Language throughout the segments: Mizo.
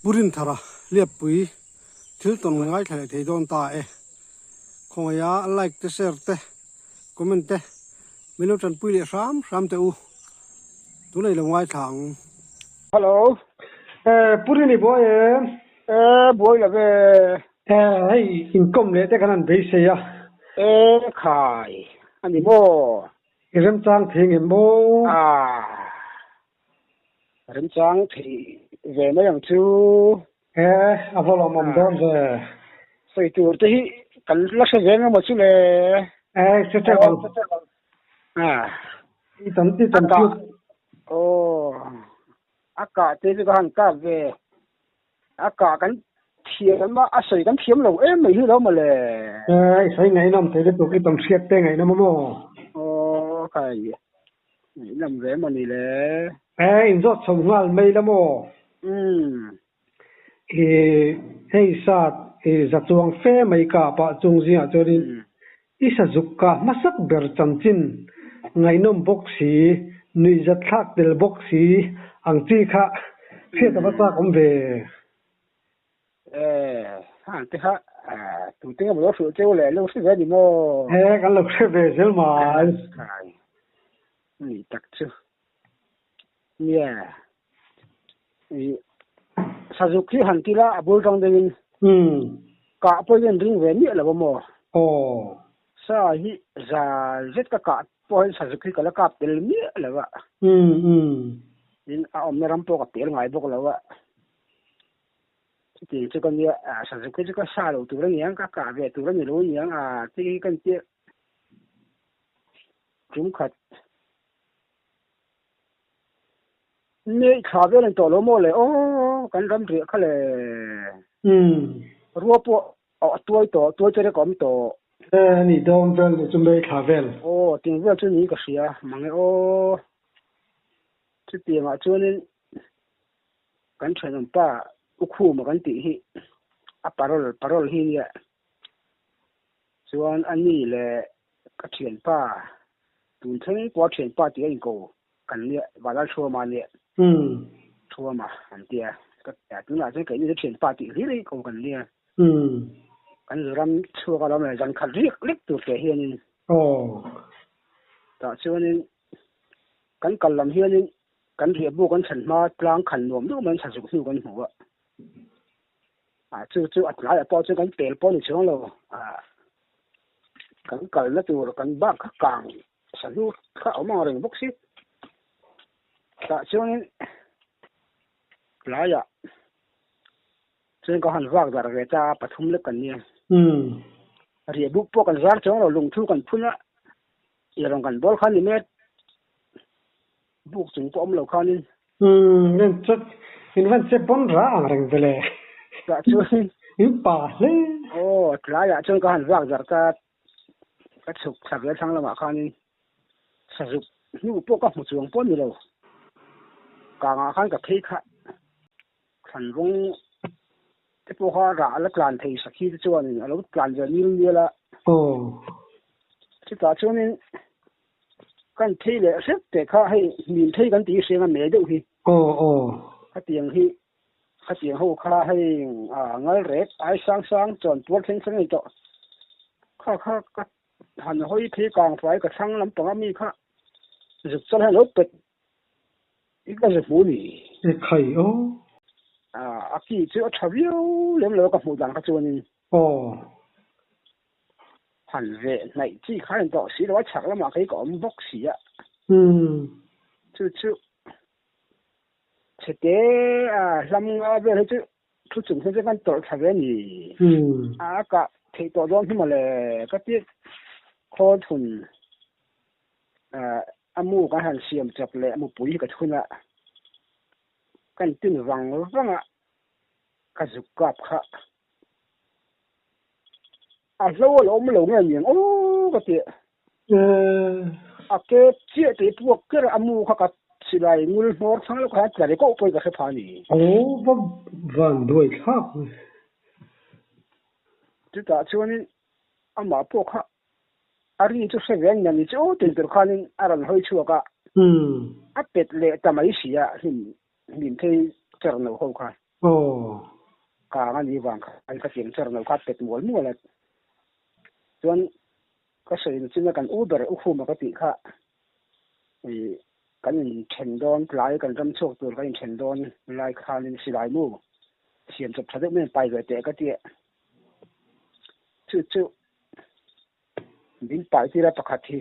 Pu Rinthara Liappui thil tawn ngaithla leh thei dawn ta e. Khawngaia like te share te comment te min lo tanpui leh hram hram teh u. Tunah i lo ngaithla ang. Hello. Eh Pu Rini buai em? Eh buai lo ve. Eh hei inkawm leh te kan han beisei a. Eh khai a ni maw? I remchang thei ngem maw? Ah remchang thei ve mai ang chu. Eh a va lawmawm dawn ve. Sawi tur te hi kan la hre ve ngemaw chu le. Eh hre teuh ang. Ah. I tam i tam chu. Aw a kah te chu ka han kap ve. A kah kan thiam a, a sawi kan thiam lo em mai hi lo maw le. Eh, i sawi ngaihnawm thei lutuk, i tawnhriat te ngaihnawm a maw? Aw, khai, ngaihnawm ve maw ni le. Eh, inzawt chho nghal mai la maw? Umm. I hei sat, i za chuang fe mai ka pah chung zingah chuanin i sazuk ka hmasak ber chanchin ngaihnawm bawk si, nuihzat thlak tel bawk si ang chi kha hriat a va chak awm ve. Eh, hang te kha tute nge maw lo hrilh cheu le, lo hre ve ni maw? Eh, kan lo hre ve zel mai. Khai, ni tak chu. Nia, i sazuk hi han ti la a bul tang deuhin kah pawhin an ring ve miah lo a maw? Aw. Sa hi za zet ka kah pawh hian sazuk hi ka la kap tel miah lo a. Tin, a awmna ram pawh ka pel ngai bawk lo a. Chutiang chu ka nia, sazuk hi chu ka sa lo tur a niang, ka kah ve tur a ni lo aniang a tih hi ka intir tum khat. Nei thla vel an tawh lo maw le aw kan ram riah kha le. Rua pawh a tuai tawh tuai te rek a awm tawh. E ni dawn vel ni chu mei thla vel. Aw ting vel chu ni ka hria mang e aw. Chutiangah chuanin kan thenawmpa U Khuma kan tih hi a parol parol hi nia. Chuan a ni le ka thianpa tun thleng pawh a thianpa tih a inko kan nia Valal Thuama nia Thuama an tia ka tia tunah chuan keini chu thianpa tih hlir hi ko kan nia kan ram chhuak alawm le zan khat riak lek tur teh hianin tah chuanin kan kal lam hianin kan riahbu kan thlen hma tlang khan nuam deuh mai an tha zuk hnu kan hmu a. Ah chu chu a tlaiah pawh chuan kan pel pawh a ni chuang lo. Ah kan kalna tur kan bak kha kang sahnu kha a awm ang reng bawk si. Tah chuanin tlaiah chuan ka han vak darh ve ta a, pathum lek kan nia. Riah buk pawh kan zar chuang lo, lungthu kan phun a, i rawn kan bawl kha ni mai a, Buk chung pawh awm lo khanin. Umm in chu in van che pawn ra ang reng vele. Tah chuan. In pa hle. Aw tlaiah chuan ka han vak zarh ta ka chhuk thla ve thlang lamah khanin sazuk hnu pawh ka hmu chuang pawh a ni lo. Kangah khan ka phei kha thlan rawng te pawh kha rah a la tlan thei sakhi te chuanin a lo tlan ve nil nial a. Aw. Chutah chuanin Kan thei leh hrep teh kha hei hmin thei kan tih hriang a mei deuh hi. Aw aw. Khatiang hi khatiang ho kha hei ngal rek ai sang sang chuan tuar thleng thleng a ni tawh. Kha kha ka han hawi phei kang fai ka thlang lampang a mi kha zuk chal hian lo pet i ka zu hmu ni. E khai aw. A ki chu a tha viau lem lo a ka hmuh dan kha chuanin. Aw. Han ve hnaih chi kha in tawh si lo a, chhak lamah kei ka awm bawk si a. Chu chu chhete a hlam nga vel hi chu thu chung hian chuan kan tawrh thla ve a ni. A kah theih tawh dawn hi mawle ka ti khawl thun a mu kan han siam chawp leh mupui hi ka thun a, kan tin vang vang a ka zuk kap kha. A hlo a lo awm lo nge niang aw ka ti. A ke chiah tih puak ker a mu kha ka silai ngul hmawr thlang lawk khan tla ri koh pawhin ka hre pha a ni. Aw va van duai thlak mai. Chutah chuanin amah pawh kha a ri chu hre ve ang nen ni chu tin tur khanin a rawn hawi chhuak a, a pet leh ta mai si a hlim hlim thei cher no ho khan. Aw. Kang a nih vang khan ka tiang char no kha pet mual mual a. Chuan ka sawi na china kan u ber u khuma ka tih kha i kan in then dawn tlai kan ram chhuak tur kan in then dawn lai khanin silai mu siam chawp tha deuh mai pai ve teh ka tia. Chu chu min pai tir a pakhat hi.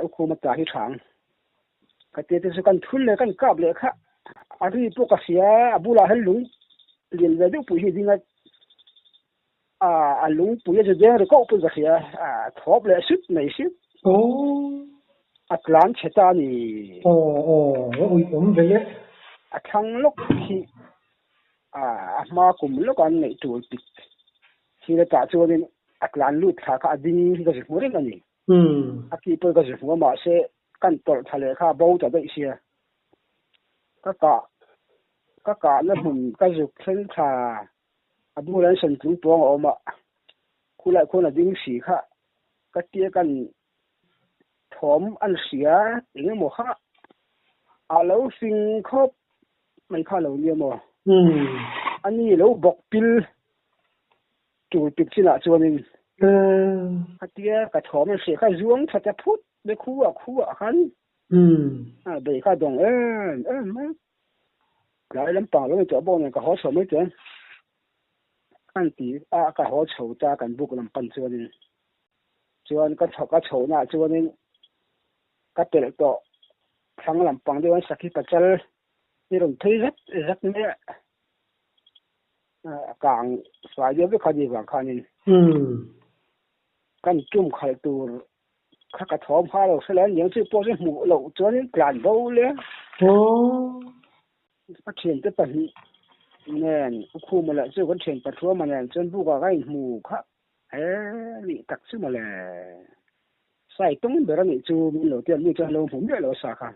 U khuma tla hi tha ang. Ka tia te chu kan thul leh kan kap leh kha a ri pawh ka hria a bulah hian lung lian ve deuh pui hi ding a a lungpui a zu deng ri koh pawh ka hria a thawp leh sut mai si. A tlan chhe ta a ni. Aw aw a ui awm ve le. A thlang lawk hi a hma kum lawk an neih tur pik thil atah chuanin a tlan lut thla kha a ding hi ka zi hmu reng a ni. A ki pawh ka zi hmu a mahse kan tawlh thla leh kha a bo ta daih sia. Ka kah ka kahna hmun ka zuk thleng thla a bulah hian sawn tlung pawng a awm a, khulai khuan a ding si kha ka tia kan thawm an hria eng emaw kha a lo fing khawp mai kha lo nia maw? A ni lo bawk pil tur pik chinah chuanin ka tia ka thawm an hria kha zuang tha ta phut mai khu ah khu ah khan a bei kha dawng em em mai. Tlai lampang lo ni tawh bawk nen ka haw chho mai chuan an ti a ka haw chho ta kan buk lam pan chuanin chuan ka chho ka chhohna ah chuanin ka pelh tawh thlang lampang deuh an sakhi pachal hi rawn phei zat zat mai a a kang fai deuh vek kha ni vang khanin kan tum khalh tur Kha ka thawm ha lo hre lo aniang chu pawh chu hmuh loh chuanin tlan bo le. Ka thiante pahnih nen U Khuma leh chu kan thian Pathuama nen chuan bukah ka inhmu kha he nih tak chu mawle. Sai tung ber anih chu min lo tia mi chuan lo hmu miah lo sa kha.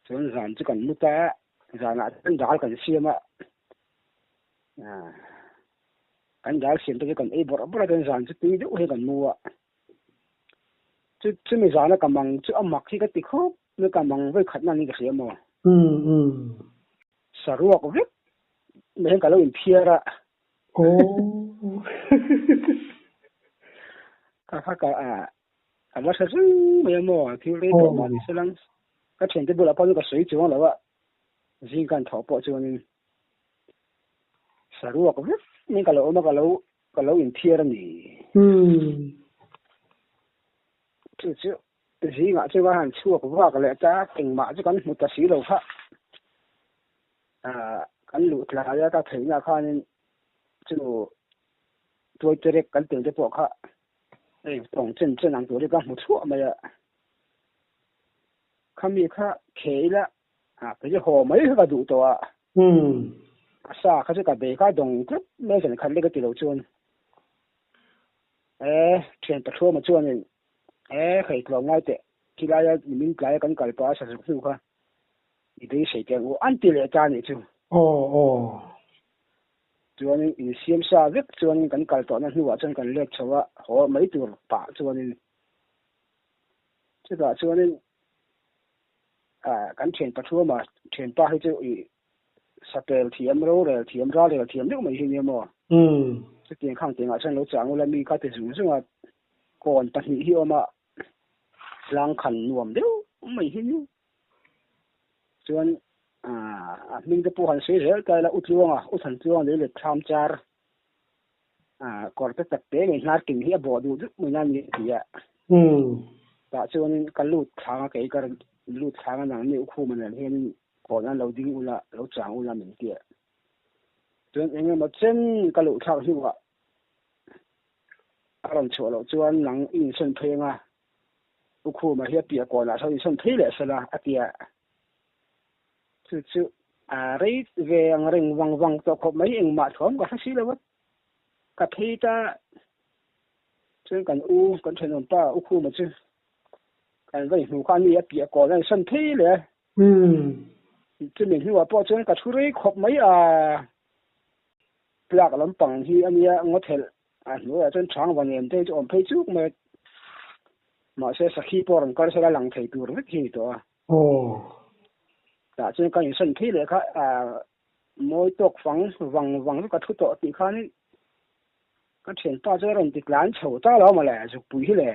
Chuan zan chu kan mu ta a, zanah chuan dal kan siam a. Kan dal siam te chu kan ei bawrh bawrh a chuan zan chu tui deuh hi kan mu a. Chu chumi zana ka mang chu a mak hi ka ti khawp mai ka mang vawi khat nan hi ka hria maw. Saruak vek mai hian ka lo inphiar a. Ka kha ka a va hre reng mai a maw thil rei tawh mah ni se lang ka thiante bulah pawh chu ka sawi chuang lo a zing kan thawh pawh chuanin. Saruak vek in ka lo awm a, ka lo ka lo inthiar a ni. Chu chu zingah chu ka han chhuak vak leh ta, engmah chu kan hmu ta si lo kha. Ah, kan luh tlai a, ka theihna khanin chu tuai terek kan tel te pawh kha hei tawng chen chen ang tur hi ka hmu chhuah mai a. Khami kha kheh ila Ah, kei chu haw mai kha ka duh tawh a. A sa kha chu ka bei kha dawng tlat mai zan khat lek a ti lo chuan. E, thian Pathuama chuanin, E, hei tlawm ngai teh, khilaia nimin tlaia kan kal pah a sa zuk hnu kha i beisei teh ang u, an ti leh ta a nih chu. Aw, aw. Chuanin insiam sa vek chuanin kan kal tawhna hnuah chuan kan let chho a, haw mai tur pah chuanin. Chutah chuanin kan thian Pathuama thianpa hi chu i sapel thiam, rorel thiam, ralrel thiam deuh mai hi nia maw? Chutiang khang tiangah chuan lo chang ula mi kha ti zung zung a, kawn pahnih hi awm a, tlang khan nuam deuh mai hi ni. Chuan a hming te pawh han sawi zel ta ila U Tluanga, U Than Tluanga lei let thlam char kawr te tak te ngei hnar king hi a bawh duh duh mai na ni a ti a. Tah chuanin ka lut thlang a, kei ka lut thlang a nang ni U Khuma nen hianin kawn an lo ding ula, lo chang ula min ti a. Chuan eng emaw chen ka luh thlak hnuah a rawn chhuah loh chuan nang i insawn phei anga U Khuma hi a piah kawnah sawn insawn phei leh sela a ti a. Chu chu a rei ve ang reng vang vang tawh khawp mai, engmah thawm ka hre si lo a. Ka phei ta chuan kan u, kan thenawm pa U Khuma chu kan va inhmu kha a ni a, piah kawn a insawn phei leh a. Chumi hnuah pawh chuan ka thu rei khawp mai a, plug lampang hi a nia ngaw thelh a hnuaiah chuan chang va nem te chu awm phei chuk mai a, mahse sakhi pawh rawn kal sela lang thei tur vek hi a ni tawh a. Aw. Tah chuan ka insawn phei leh kha mawi tawk fang vang vang chu ka thu tawh tih khanin ka thianpa chu a rawn ti tlan chho ta lo mawle zukpui hi le.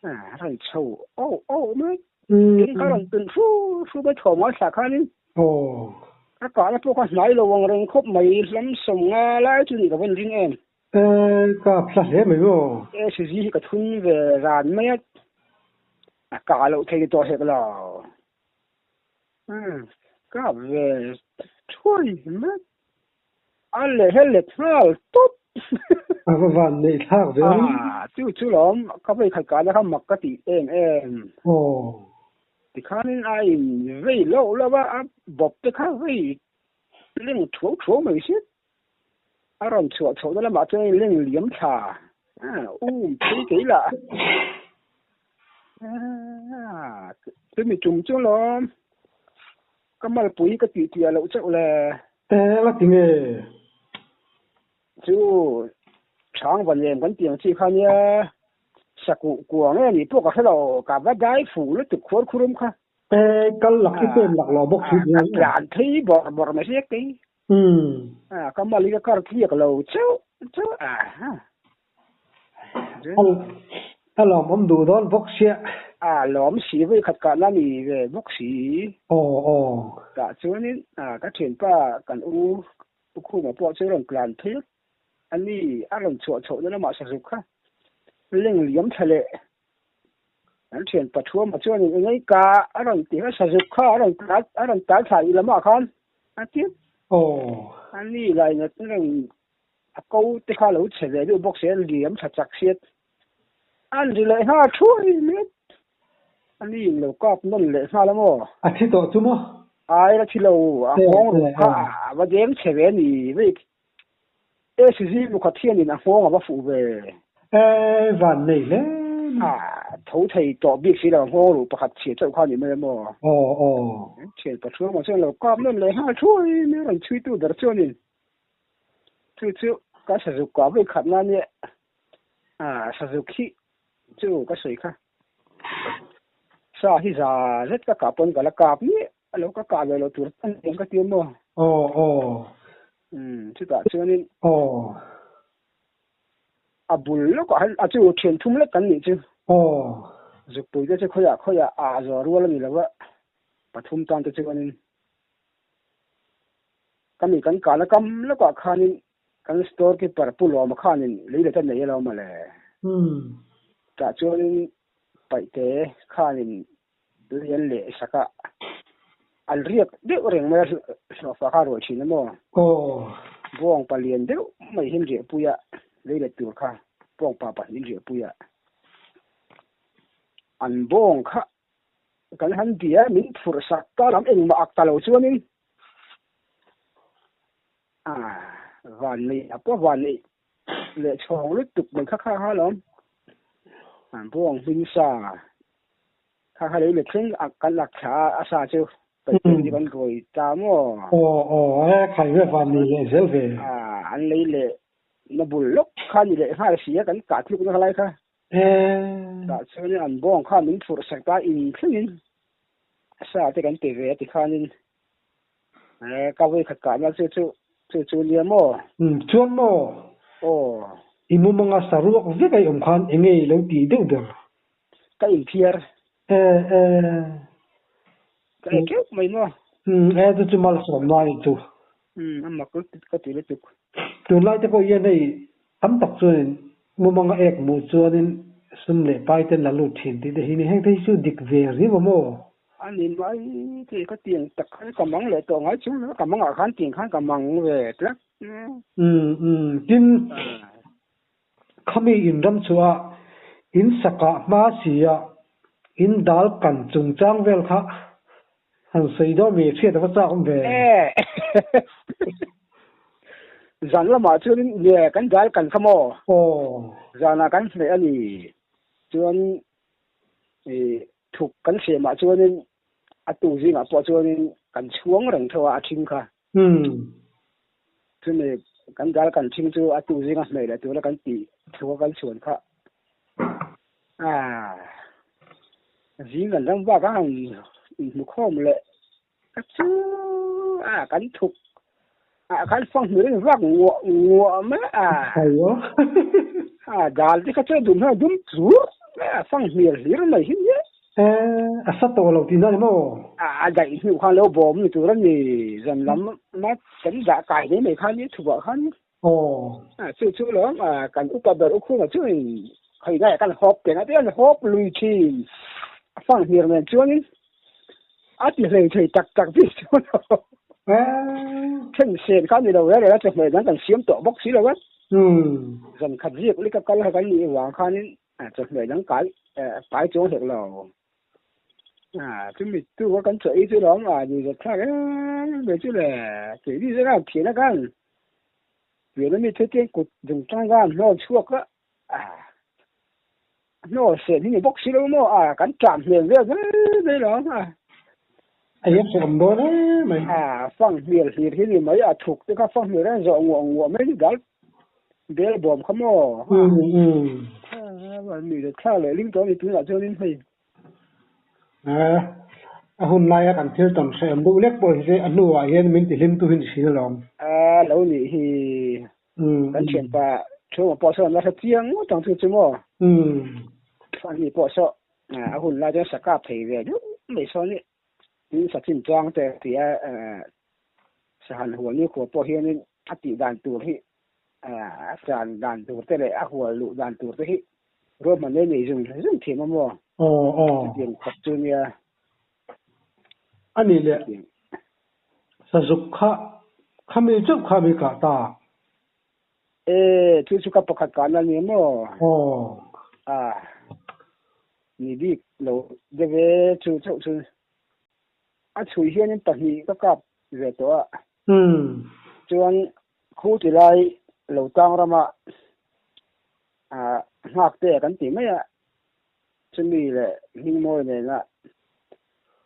A rawn chho oh oh mai. Tin ka rawn tun hru hru mai thawm ngaithla khanin ka kahna pawh ka hnai lo ang reng khawp mai hlam sawm nga lai chu nih ka vawn ring em. Ka phla hle mai maw? SG hi ka thun ve ran mai a, a kah loh thei tawh hek lo. Kap ve thuai mai. A leh he let nghal tawp. A va van neih thlak ve ang. Chu chu lawm ka vei khat kahna kha mak ka tih em em. Tikhanin a in vei loh lo a, a bawp te kha vei leng thuau thuau mai si. A rawn chhuah chhohna lamah chuan in leng liam thla um phei kei lah. Chumi tum chu lawm ka malpui ka tih tih loh chauh le. Eng a ti nge? Chu chhang van em kan tiang chi kha nia sakuh kuang nge nih pawh ka hre lo ka va dai fuh lutuk khuar khurum kha. E kal lak i pem lak lo bawk si. Ka tlan phei bawrh bawrh mai hlek kei. Ka mal hi ka kar tliak lo chauh chauh a. A lawmawm duh dawn bawk sia. A lawm si vawi khat kahna ni ve bawk si. Aw aw. Tah chuanin ka thianpa kan u Pu Khuma pawh chu rawn tlan phei a. Ani a rawn chhuah chhohna lamah sazuk kha leng liam thla leh an thian Pathuama chuanin engei ka a rawn ti kha sazuk kha a rawn tlan a rawn tal thla i lamah khan a ti. Aw. Ani lainat reng a ko te kha lo chhe ve deuh bawk si a liam thla chak hriat an ri leh nghal thuai mai ani in lo kap nawn leh nghal a maw. A thi tawh chu maw? Ai la thi lo a nghawng ruk kha a va deng chhe ve a ni vek. SG lukhat hianin a nghawng a va fuh ve. E van nei hle mai. A tho thei tawh bik si lo a nghawng ruh pakhat chhia chauh kha a ni mai a maw? Aw aw. Thian Pathuama chuan lo kap nawn leh nghal thuai mai a rawn chhuitu ber chuanin chu chu ka sazuk kah vawi khat na nia a sazuk hi chu ka sawi kha sa hi za zet ka kah pawn ka la kap miah a lo ka kah ve loh tur a ni ang ka ti a maw? Aw aw. Chutah chuanin Aw. A bul lawkah hian a chu thian thum lek kan nih chu. Aw. Zukpui te chu khawiah khawiah ah zawh rual a ni lo va, pathum tan te chuanin Ka mi kan kahna kam lawkah khanin kan store keeper Pu Lawma khanin lei let a nei alo mawle. Tah chuanin Paihte khanin lei an leh sak a, an riak deuh reng mai a hlawhfa kha a ruai thin a maw? Bawng palian deuh mai hi an riahpui a, lei let tur kha bawng pa pahnih an riahpui a, an bawng kha Kan han ti a, min phurh sak ta lam engmah ak ta lo chuanin a van nei a pawh van nei leh chhawng lutuk mai kha kha kha alawm. An bawng hming sa kha kha lei let thleng a kan lak thla a, a sa chu paihpeng chu kan ruai ta maw? Aw aw e khai ve van nei leh zel ve. A an lei leh na bul lawk kha ni leh nghal si a kan kah tluk na kha lai kha. Tah chuanin an bawng kha min phurh sak ta in thlengin a sa te kan pe ve a ti khanin ka vawi khat kahna chu chu chu chu nia maw? Chuan maw? Aw. I mumanga saruak vek a i awm khan enge i lo tih deuh ber? Ka inphiar. E e. Ka e keuh mai maw? E chu chu malsawmna a ni chu. A mak lutuk ka ti lutuk. Tunlai te pawh hian hei tam tak chuanin mumanga ek hmuh chuanin sum leh pai ten la lut thin tih te hi ni. Heng te hi chu dik ve riau a maw? A ni mai thei ka tiang tak khan ka mang leh tawh ngai chung ka mangah khan tiang khan ka mang ve tlat. Umm umm tin khami in ram chhuah in sakah hma sia in dal kan chungchang vel kha Han sawi dawn mi hriat a va chak awm ve. Zan lamah chuanin nge kan dal kan kha maw? Aw. Zanah kan hmeh a ni. Chuan i thuk kan siamah chuanin a tu zingah pawh chuanin kan chhuang reng tho a, a thing kha. Chumi kan dal kan thing chu a tu zinga hmeh leh tura kan tih thu a kan chhuan kha. Zing kan ram vak a han Inhmukhawm leh ka chu a kan thuk ah khan fanghmir in vak nguah nguah mai a. Aio. A dal te kha chu dum hian a dum tlur mai a, fanghmir hlir mai hi nia. Eh, a sa tawh lo tihna ni maw? A daih hnu khan lo bawm ni tur a ni, zan lam a kan dah kai mai mai khan ni thupah khan. Aw. A chu chu lawm a kan upa ber ukhunga chuan khawihnaiah kan hawp teng a tian hawp lui thin a fanghmir nen chuanin a ti hlei thei tak tak bik chuan then sen kha ni lo reng reng a chawhmeh dang kan siam tawh bawk si lo a. Zan khat ziak lek a kal kha kan nih vang khanin chawhmeh dang kai pai chuang hek lo. A chumi tu a kan chaw ei chu lawm a ni zet thlak em em chu le keini zet a thian a kan pian ami thu te kut dung tang khan hnawl chhuak a hnawl sen hi ni bawk si lo maw a kan ṭam hmel vel mai mai lawm a Ei a hrehawm dawn em mai. A fang hmel hlir hi ni mai a thuk te kha fang hmel a zawh nguah nguah mai ni dal bel bawm kha maw a mi zet thlak leh ling tawh a ni tunah chuanin hei. A hun laia kan thil tawn hrehawm deuh lek pawh hi chu a hnuah hian min tihlim tu hi ni thin alawm. A lo nih hi kan thianpa chhungah pawh sawn a hre chiang ngawt ang chu chu maw? Ani pawh saw a hun lai chuan sa kap thei ve deuh mai sawn i tin sa chin chang te tia sahan hual ni khua pawh hianin a tih dan tur hi a chan dan tur te leh a hual luh dan tur te hi ruahman nei nei zung zung thiam a maw? Aw aw. Chutiang khawp chu nia. A nih leh sazuk kha khami chauh kha mi kah ta. E chu chu ka pakhat kahna a ni a maw? Aw. A ni bik lo deuh e chu chauh chu. A chhui hianin pahnih ka kap ve tawh a. Chuan khu ti lai lo tang rama nghak te kan tih mai a, chumi leh Hmingmawi nena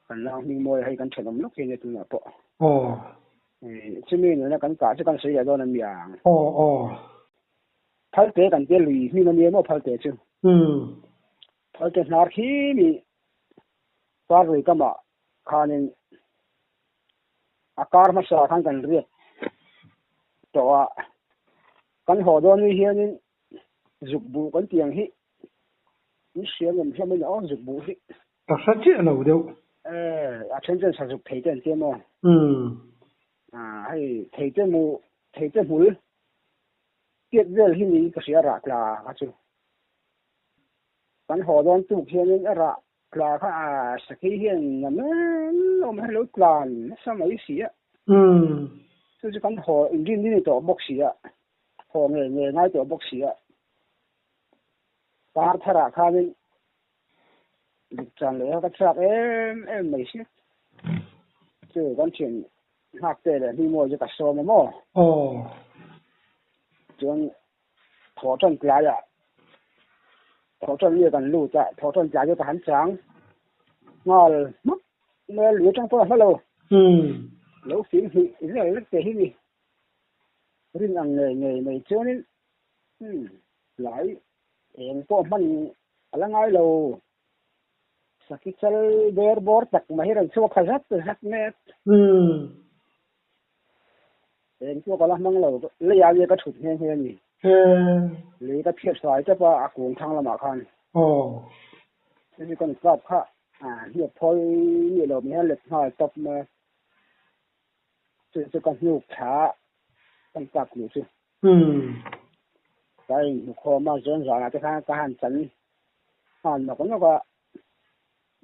kan nau Hmingmawi hei kan thenawm lawk hi ania tunah pawh. Chumi nena kan kah chu kan sawi leh dawn a nia. Phalte kan tia lui hming a nia maw Phalte chu. Phalte hnar khi mi par lui kamah khanin A kar hmasa khan kan riat tawh a, kan haw dawn ni hianin zuk buh kan tih ang hi in hria ngam hlawm in a aw zuk buh hi. Ka hre chiah lo deuh. E, a then chuan sa zuk thei te an tia maw? A, hei thei te mu, thei te hmul tiat vel hi niin ka hria rah tla kha chu. Kan haw dawn tuk hianin a rah Tla kha a sakhi hian na men awm hi lo tlan nasa mai si a. Chu chu kan haw inrin ni tawh bawk si a, haw ngei ngei ngai tawh bawk si a. Kar tharah khanin dik chan leh kha ka chhuak em em mai si. Chu kan thian nghak te leh hmingmawi chu ka sawm a maw? Chuan Thawhṭan tlaiah thawhṭan nge kan lut a, thawhṭan tlai chu ka han chang nghal hmak mai a, lui aṭang pawh a hla lo. Lo fing hnih vel lek te hi ni. Rin ang ngei ngei mai chuanin tlai eng pawh hman a la ngai lo. Sakhi chal ber bawr tak mai hi rawn chhuak kha zat zat mai a. Eng pawh ka la hmang lo, leiah nge ka thut nghe nghe a ni. Lei ka phiat fai tep a, a kung thlang lamah khan. Hemi kan club kha hniak phawi miah lo mai hian let nghal tawp mai a. Chu chu ka hnuk thla a, kan club luh chu. Ka inhmukhawm a, chuan zanah te khan ka han chan nghal nawk nawk a.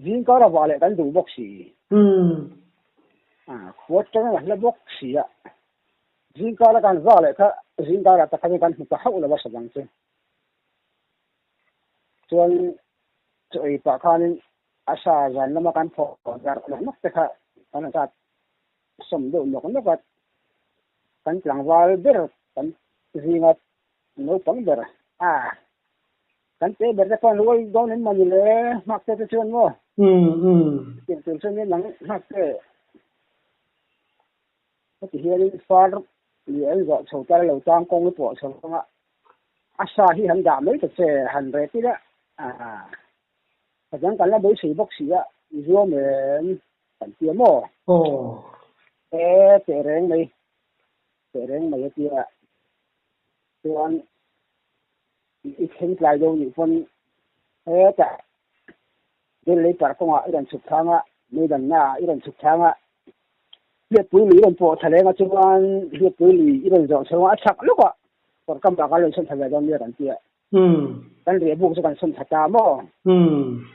Zing kar a vah leh kan duh bawk si. Khua tang a hla bawk si a. Zing kar a kan vah leh kha zing kar ah tak khan kan hmu ta hauh lo a sabang chu. Chuan chaw ei pah khanin a sa zan lama kan phawh darh nawk nawk te kha kan han chat sawm deuh nawk nawk a. Kan tlangval ber kan zinga naupang ber a. Kan te ber te pawh an rual dawn em mawni le hmak te te chuan maw? Chutiang tur chuan nang hmak te heti hianin far leh an zawh chho tar lo tang kawng i pawh chho anga a sa hi han dah mai ta che han rep ila a dang kan la beisei bawk si a i zuam em? Kan tia maw? Aw. E teh reng mai, teh reng mai a tia. Chuan i thleng tlai deuh nih pawn hetah Delhi park kawngah i rawn chhuk thang a, meidanna ah i rawn chhuk thang a, Hliappui lui i rawn pawh thla leng a chuan Hliappui lui i rawn zawh chho a, a chhak lawk a, kawr kam ah kan rawn sawn thla ve dawn nia kan tia. Kan riahbuk chu kan sawn thla ta maw?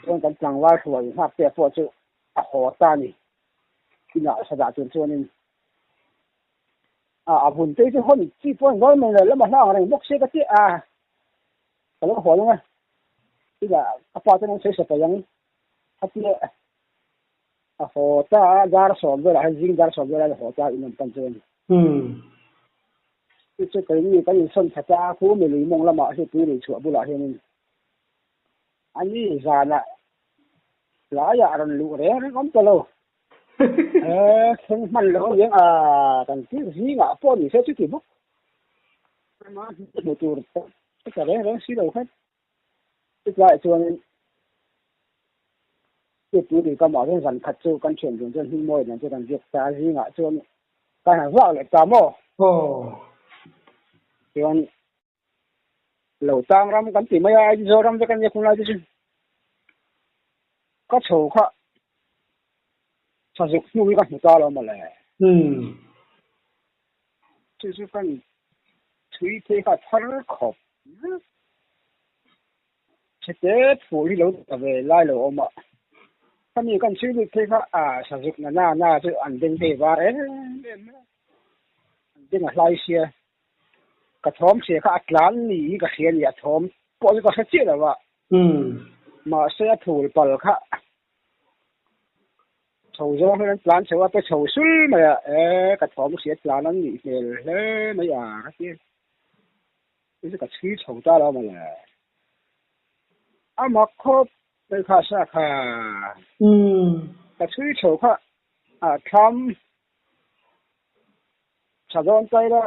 Chuan kan tlangval hruai nghak te pawh chu a haw ta a ni. Inah sa dah tur chuanin a a vun te chu hawn chi pawh an rual mai lo, lama hlang reng bawk se ka ti a, ka lo haw ang a, inah ka pa chuan an sawi sa paih ang a ti a, a haw ta a, dar sawm velah hian zing dar sawm velah hian a haw ta a in an pan chuan. Chu chu keini kan insawn khat a, khu milui mawng lamah hi tui lui chhuah bulah hianin a ni zanah tlaiah a rawn luh reng reng awm ta lo. He thleng hman lo aniang a kan tir zingah pawh ni se chuti bawk. Ama hmu tur ta reng reng si lo khan. Chutlaiah chuanin Tupui lui kamah chuan zan khat chu kan thian dun chuan Hmingmawi nen chu kan ziak ta a, zingah chuan kan han vak leh ta maw? Aw. Chuan lo tang ram kan ti mai a, Aizawl ram vek a nia khung lai te chu. Ka chho kha sazuk hnu hi ka hmu ta lo mawle. Umm. Chu chu kan thui phei kha a thar khawp. Chhete phur hi lo ta ve lai lo awm a, khami kan chhui lut phei kha a sazuk na na na chu an beng phei var em em mai a, an beng a hlai sia, ka thawm hria kha a tlan ni hi ka hria a ni, a thawm pawh chu ka hre chiah lo a, mahse a phul pal kha chho zawng hian an tlan chho a, pe chho sul mai a, e ka thawm hria tlan an nih hmel hle mai a ka ti a. Chu chu ka chhui chho ta lo mawle. A mak khawp mai kha sa kha. Ka chhui chho kha a thlam tha dawn ta ila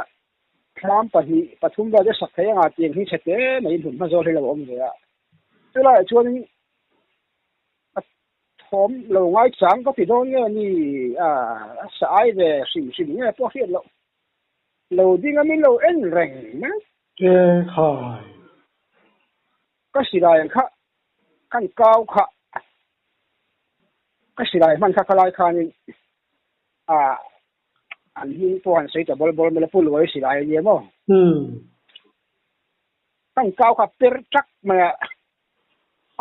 thlam pahnih pathum vel te sak thei anga tiang hi chhe te mai hmun hma zawl hi lo awm ve a. Chulaiah chuanin a thawm lo ngai chang ka ti dawn nge ni a sa ai ve hrim hrim nge pawh hriat loh. Lo ding a min lo en reng mai. E khai. Ka silai kha kan kau kha ka silai hman kha khalai khanin a an hming pawh han sawi ta bawl bawl mai la pu Luai silai a nia maw. Kan kau kha per tak mai a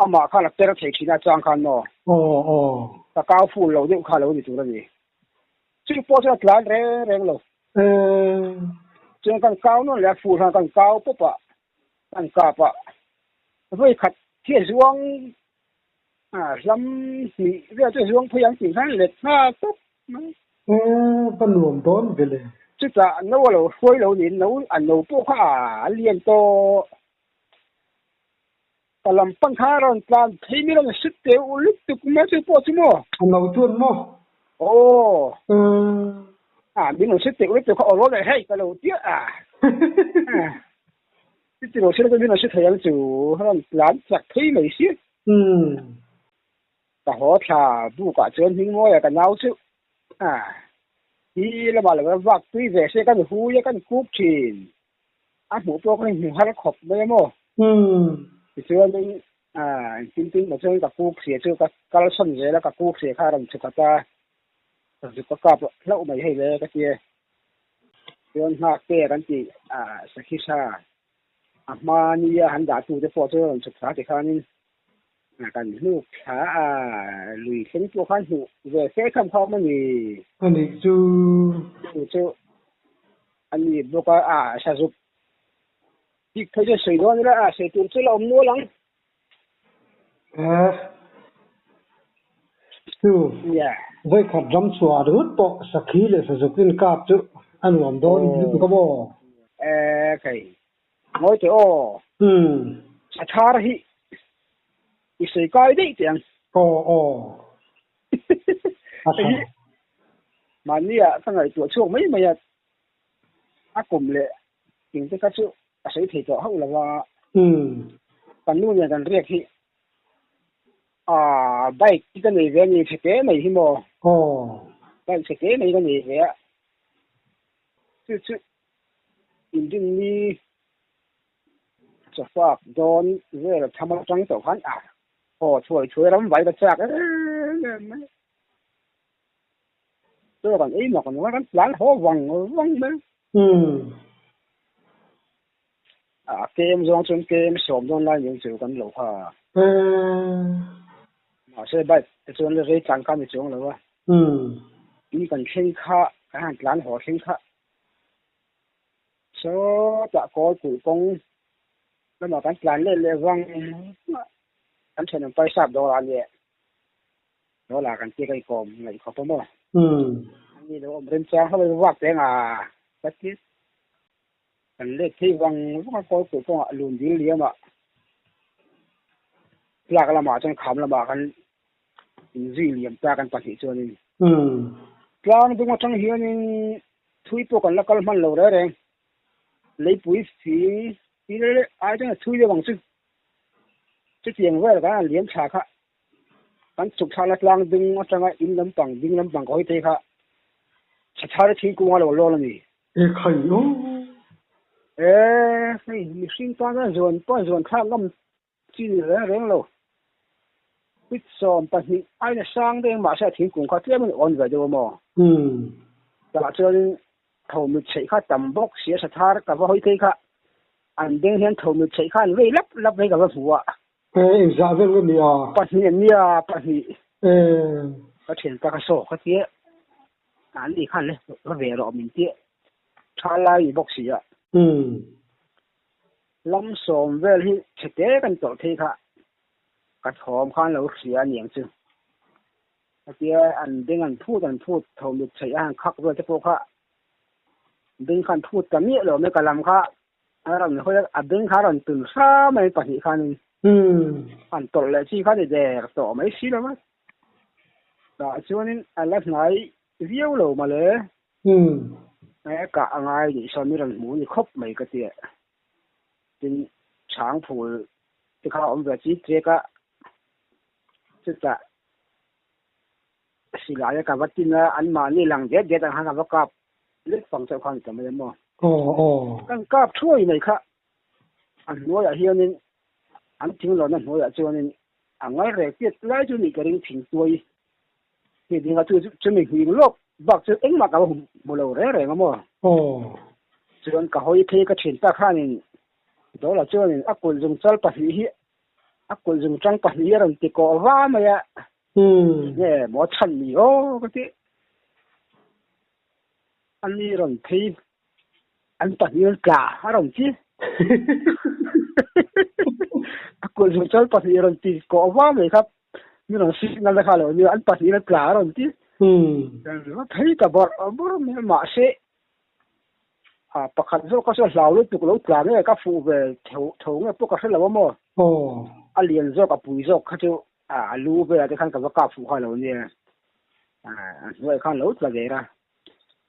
amah khan a per thei thin a chang khan maw. Aw aw. Ka kau ful lo deuh kha lo ni tur a ni. Chu pawh chuan a tlan reng reng lo. Chuan kan kau nawn leh a fur khan kan kau pawp a, kan kap a. Vawi khat hi a zuang hlam hnih vel chu a zuang phei ang tih khan let nghal tawp mai. Ka nuam dawn ve le. Chutah no a lo hruai lo niin no a no pawh kha a lian tawh. Ka lam pan kha a rawn tlan phei mi rawn sut teh u lutuk mai chu pawh chu maw? A no chuan maw? Aw. A min rawn sut teh u lutuk kha aw rawl leh hei ka lo tia a. Chuti lo sila chuan min rawn sut thei ang chu a rawn tlan chak phei mai si. Ka haw thla buk ah chuan Hmingmawia ka nau chu a hi lamah lo vak tui ve se kan hui a kan kuk thin. A hmuh pawh kha hmu har khawp mai a maw? Tichuanin engtin tin maw chuan ka kuk hria chu ka kal sawn zel a, ka kuk hria kha a rawn chhuk at a, ka zuk ka kap hlauh mai hei le ka ti a. Chuan nghak te kan tih sakhi tha a hma nia han dah tu te pawh chu a rawn chhuk thla tikhanin kan hnuk thla a, lui thleng pawh khan hmuh ve fe kham kha awm a ni. A nih chu. Chu chu A ni bawk a, a sazuk bik phei chuan sawi dawn ila a sawi tur chu la awm nual ang. Eh, chu vawikhat ram chhuah ringawt pawh sakhi leh sazuk inkap chu a nuam dawn lutuk a maw? Eh, kei ngawi teh aw. Sathar hi i sawi kai daih teh ang. Aw aw. A tha. Mahnia ka ngaihtuah chhuak mai mai a, a kum leh ting te kha chu a sawi thei tawh hauh lo va. Kan nu nen kan riak hi A bike hi ka nei ve a ni chhe te mai hi maw? Aw. Bike chhe te mai ka nei ve a. Chu chu inrinni chawfak dawn vel a tham atang tawh khan a haw thuai thuai ram vai ka chak em em mai. Chaw kan ei mak ang kan tlan haw vang vang mai. Umm. A kem zawng chuan kem sawm dawn lai nen chu kan lo kha. Mahse bike te chuan la rei tlan kha ni chuang lo a. In kan thleng kha, kan han tlan haw thleng kha. Sawtah kawl kulh kawng lamah kan tlan let leh vang kan thenawm paisa dawr ah leh dawla kan tia ka ikawm ngaih khawp a maw. Ani lo awm remchang hlauh a vak teng a ka ti. Kan let phei vang vang a, kawl kulh kawngah lun dil liam ah tlak lamah chuan kham lamah khan inzui liam ta kan pahnih chuanin tlang dung atang hianin thui pawh kan la kal hman lo reng reng leipui fing fil ai chuan a thui deuh ang chu chutiang vel kan han liam thla kha kan chhuk thlakna tlang dung atanga in lampang ding lampang ka hawi phei kha chhathar thingkung a lo lawn a ni. E khai aw. E hei mihring tana zuan pawh zuan thlak ngam chi ni reng reng lo. Pit 12 aina sang deng mahse a thingkung kha tlem in awn ve deuh a maw? Tah chuan tho mit chheih kha tam bawk sia sathar ka va hawi phei kha an beng hian tho mit chheih kha an vei lap lap mai ka va hmu a. E engzah vel nge ni a? Pahnih an nia pahnih. E. Ka thianpa ka saw ka tia. An ni khan le va ve rawh min tih tha lai ni bawk si a. Lam sawm vel hi chhe te kan tawrh thei kha ka thawm khan lo hria a niang chu. Hetia an beng an phut an phut tho mit chheih a han khak vel te pawh kha beng khan phut ta miah lo mai ka lam kha a rawn hawi a, a beng kha a rawn tun hram mai pahnih khanin an tawrh leh chi kha ni der tawh mai si lo a. Tah chuanin a la hnai viau lo mawle. E kah a ngai nih sawn i rawn hmu ni khawp mai ka ti a. Tin, chhang phul te kha a awm ve chi trek a, chutah silai a ka va tin a, anmahni lang det det ang khan ka va kap lek pang chauh khan ta mai a maw. Kan kap thuai mai kha a hnuaiah hianin an thing lawrna hnuaiah chuanin A ngal rek piat lai chu nih ka ring thin tuai hi ding a chu chumi nghing lawk bak chu engmah ka va hmu lo reng reng a maw. Chuan ka hawi phei ka thin tak khanin Dawla chuanin a kulh zung chal pahnih hi a kulh zung tang pahnih hi a rawn ti kawh va mai a. Nge maw chhan ni aw ka ti. Ani rawn phei An pahnih an tla a rawn ti. A kulh zung chuan pahnih rawn ti kawh va mai kha mi rawn signal te kha lo nia an pahnih an tla a rawn ti. Thei ta bawrh bawrh mai mahse a pakhat zawk kha chu a hlau lutuk lo tla nge ka fuh ve tho tho nge pawh ka hre lo a maw. A lian zawk a pui zawk kha chu a lu velah te khan ka va kap fuh kha lo nia. A hnuaiah khan lo tla der a.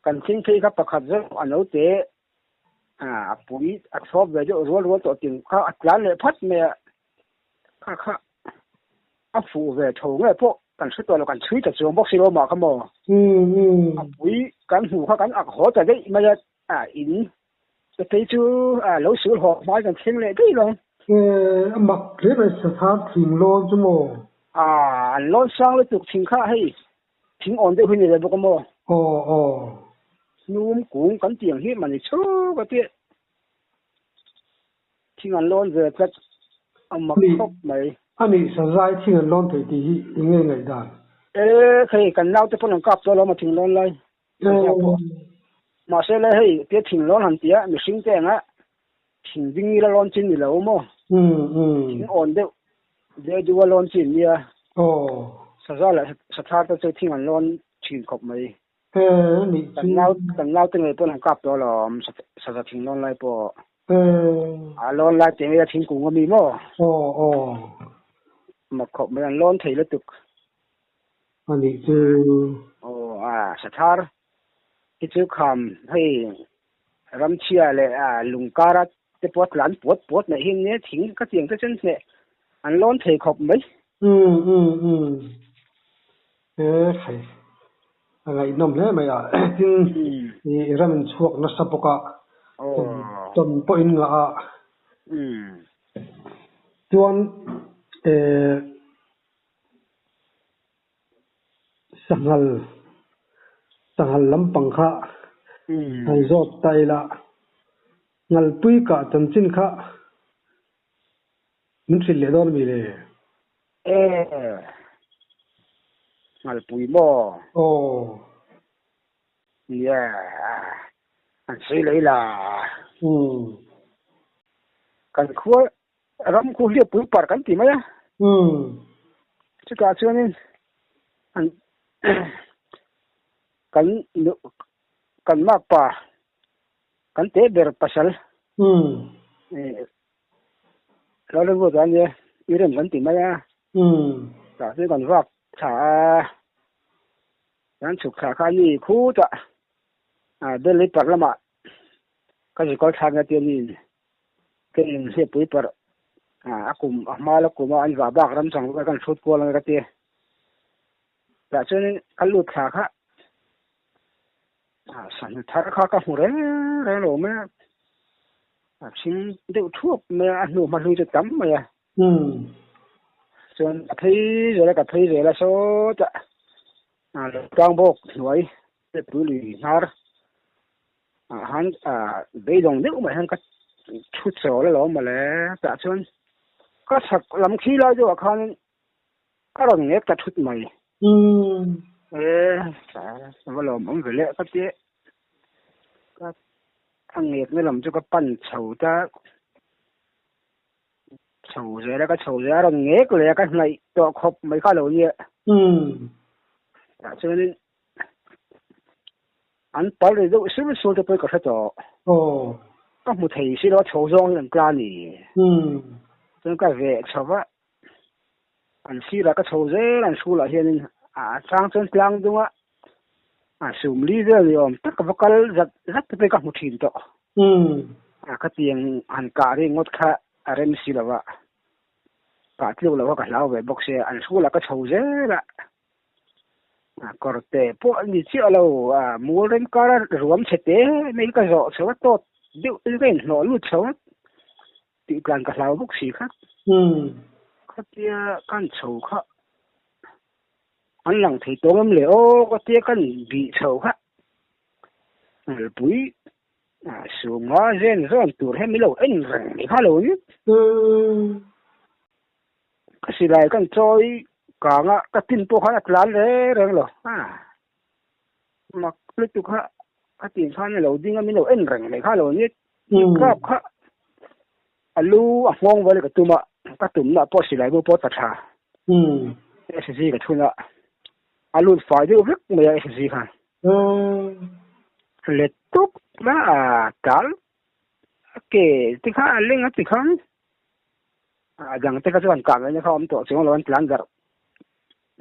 Kan thing phei kha pakhat zawk a naute a pui a thlawp ve deuh rual rual tawh ting kha a tlan leh phat mai a, kha kha a fuh ve tho nge pawh kan hre tawh lo kan chhui ta chuang bawk si lo mah kha maw. A pui kan hmuh kha kan ak haw ta daih mai a, a in te phei chu a lo sul haw hmai kan thleng leh daih lo. A mak hle mai sathar thing lawn chu maw? A, an lawn sang lutuk thing kha hei Thing awn deuh hi ni ve bawk a maw? Aw aw. Hnum kung kan tih ang hi mani chhuk a tih. Thing an lawn ve tlat a mak khawp mai. A nih sazai thing an lawn thei tih hi i ngei ngaihdan. E hei kan naute pawn an kap tawh lo maw thing lawn lai. Mahse le hei tia thing lawn han tia mihring te anga thing ding ila lawn chin ni lo maw? Thing awn deuh deuh deuha lawn chin nia. Saza leh sathar te chu thing an lawn thin khawp mai. Kan nau kan naute ngei pawn an kap tawh alawm saza thing lawn lai pawh. A lawn lai te ngei a thingkung a mi maw? Mak khawp mai an lawn thei lutuk. A nih chu. Aw a sathar hi chu kham hei Ramchhia leh lungkara te pawh a tlan puat puat mai hi nia thing ka tiang te chuan hneh an lawn thei khawp mai. Um um um e khai a ngaihnawm hle mai a tin i ram in chhuak nasa bawk a tawn pawh in ngah a chuan eh Sanghal sanghal lampang kha han zawt ta ila, Ngalpui kah chanchin kha min hrilh leh dawn a mi le? E, Ngalpui maw? Aw. Nia, an sawi leh ila. Kan khua Ram khu hliappui parh kan ti mai a. Chutah chuanin an kan kan makpa kan teh ber pasal lo la ruat a nia i rem kan ti mai a. Tah chuan kan vak thla a, kan chhuk thla kha a ni khutah Delhi parh lamah ka zikawr thlak na tia niin Ka inhliappui parh a kum a hma la kum a an vah bak ram chang vek a kan hrut kual ang ka ti. Tah chuanin ka lut thla kha sahnu thar kha ka hmu reng reng lo mai a, a hring deuh thuap mai a, a hnu hma hlui chu tam mai a. Chuan ka phei zel a, ka phei zel a sawtah tlang bawk hnuai pui lui hnar Ah han ah beidawng deuh mai hian ka thu chawl alawm mawle tah chuan ka chhak lam khi lai deuhah khan ka rawn ngek ta thut mai. E va lawm awm ve leh ka ti ka a ngekna lam chu ka pan chho ta chho zel a ka chho zel a rawn ngek leh a ka hnaih tawh khawp mai kha lo nia. Tah chuanin An pal ri deuh sur sur te pawh ka hre tawh. Ka hmu thei si lo a chho zawng hian an tla a ni. Chuan ka veh chho va, an sirah ka chho zel an hrulah hianin a chang chuan tlang dunga a sum li vel ni awm tak va kal zat zat te pawh ka hmu thin tawh. A khatiang han kah ringawt kha a rem si lo va, kah tluk loh kha ka hlau ve bawk sia, an hrulah ka chho zel a. Kawrte pawh a ni chiah lo, mual rem kara ruam chhe te mai ka zawh chho a, tawt deuh in ka inhnawh lut chho a, tih tlan ka hlau bawk si kha. Khatia kan chho kha an lang thei tawng em le aw ka tia kan bih chho kha Ngalpui Sunga zen zawn tur hian min lo en reng mai kha lo ni. Ka silai kan chawi kang a, ka tin pawh khan a tlan reng reng lo. A mak lutuk kha ka tin khan a lo ding a, min lo en reng mai kha a lo ni. Kap kha a lu a nghawng vel ka tum a, ka tumna pawh silai bu pawh ta tha. SG ka thun a, a lut fai deuh vek mai a SG khan. Let tuk na a tal a ke te kha a leng a ti khan. A dang te kha chuan kah ngaihna kha awm tawh chuang lo an tlan darh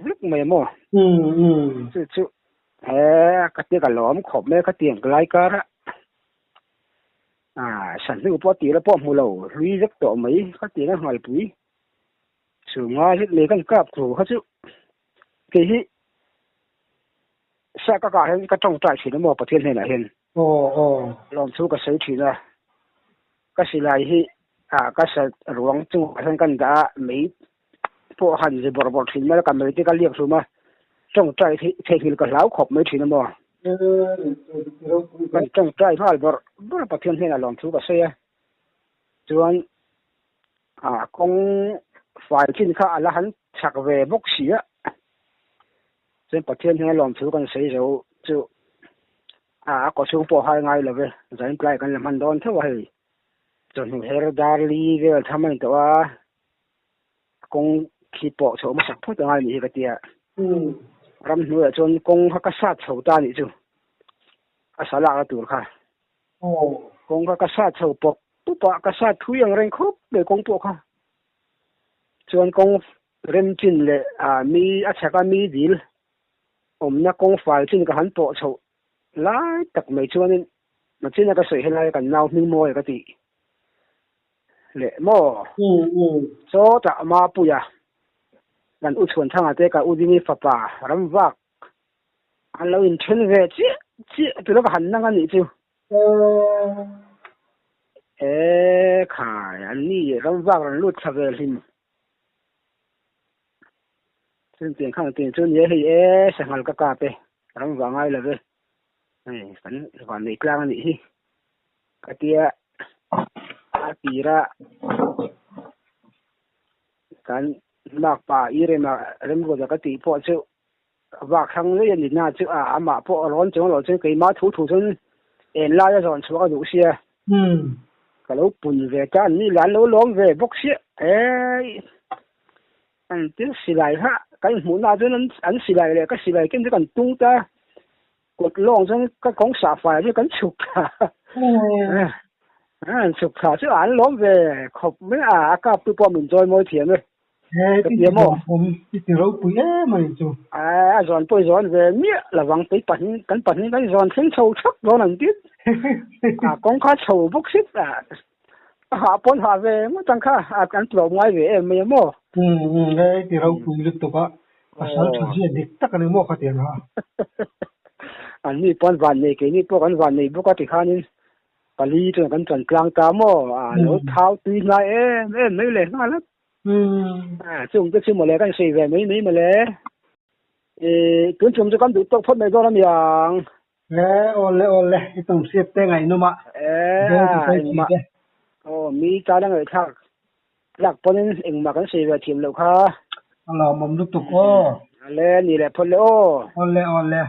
vek mai maw? Chu chu he ka tia ka lawm khawp mai ka tiang ka lai kar a a sanhnu pawh tira pawh hmu lo hlui vek tawh mai ka tiang a nghalpui chu nga zet mai kan kap thu kha chu kei hi sa ka kah hian ka tawngtai thin a maw Pathian hnenah hian lawmthu ka sawi thin a. Ka silai hi ah ka sa ruang chungah hian kan dah a, mei pawh han zi bawrh bawrh thin mai a, ka mei te ka liak hlum a, tawngtai hi theihnghilh ka hlau khawp mai thin a maw? Kan tawngtai nghal bawrh bawrh a, Pathian hnenah lawmthu ka sawi a, chuan ah kawng fai chin kha a la han chak ve bawk si a, chuan Pathian hnena lawmthu kan sawi zo chu. A kaw chhung pawh hai ngai lo ve, zain tlai kan la hman dawn theuh a hei. Chawhnu her dar li vel tham a ni tawh a, kawng khi pawh chho hmasak phawt a ngai nih hi ka ti a. Ramhnuaiah chuan kawng kha ka sat chho ta nih chu, a sa lakna tur kha. Kawng kha ka sat chho pawp pawp a, ka sat thui ang reng khawp mai kawng pawh kha. Chuan kawng rem chin leh mi a chhaka mi dil awmna kawng fai chin ka han pawh chhoh lai tak mai chuanin nachina ka sawi helai kan nau hming mawi ka tih leh maw? Sawtah Mapuia Kan u Chhuanthanga te ka u Dini fapa ramvak an lo inthen ve chiah chiah tuna ka han nang a nih chu. E khai, an ni ramvak rawn lut thla ve hlim. Chutiang khang tiang chu nia hei e sanghal ka kap e, ramvak ngai lo ve. Hei kan van nei tlang a nih hi. Ka tia a tira kan makpa i rema remruata ka tih pawh chu vak hrang ngei a ni na chu a amah pawh a rawn chuang lo chuan keimah thu thu chuan en laia zawn chhuah ka duh sia. Ka lo pun ve ta an ni lah an lo lawm ve bawk sia eii an thil silai kha kan inhmuhna ah chuan an silai leh ka silai ken chu kan tung ta Kut lawng chuan ka kawng sah fai chu kan chhuk thla a, an chhuk thla chu an lawm ve khawp mai a, a kap tu pawh min chawi mawi thiam e. He ka tia maw? I ti ropui em a nih chu. A zawn pawh i zawn ve miah lovang tui pahnih kan pahnih kan zawn thleng chho thak dawn ang tit. A kawng kha chho bawk sip a, a hah pawn hah ve ngawt ang kha a kan tlawm ngai ve em mai a maw? Umm e i ti ropui lutuk a, pasal tha zia dik tak a ni maw khatiang kha? An ni pawn van nei keini pawh kan van nei bawk a tikhanin pali chuan kan chan tlang ta maw? A lo thau tui hnai em em mai leh nghal a. Chung te chu mawle kan sawi ve mai mai mawle. Tun tum chu kan duh tawk phawt mai dawn a niang. E, awle awle, i tum hriat te ngaihnawm a, dawn ti sawi chi te. Aw, mi tan a ngaihthlak tlak pawhin engmah kan sawi ve thiam loh kha. A lawmawm lutuk aw. Ale, ni leh phawt le aw. Awle awle.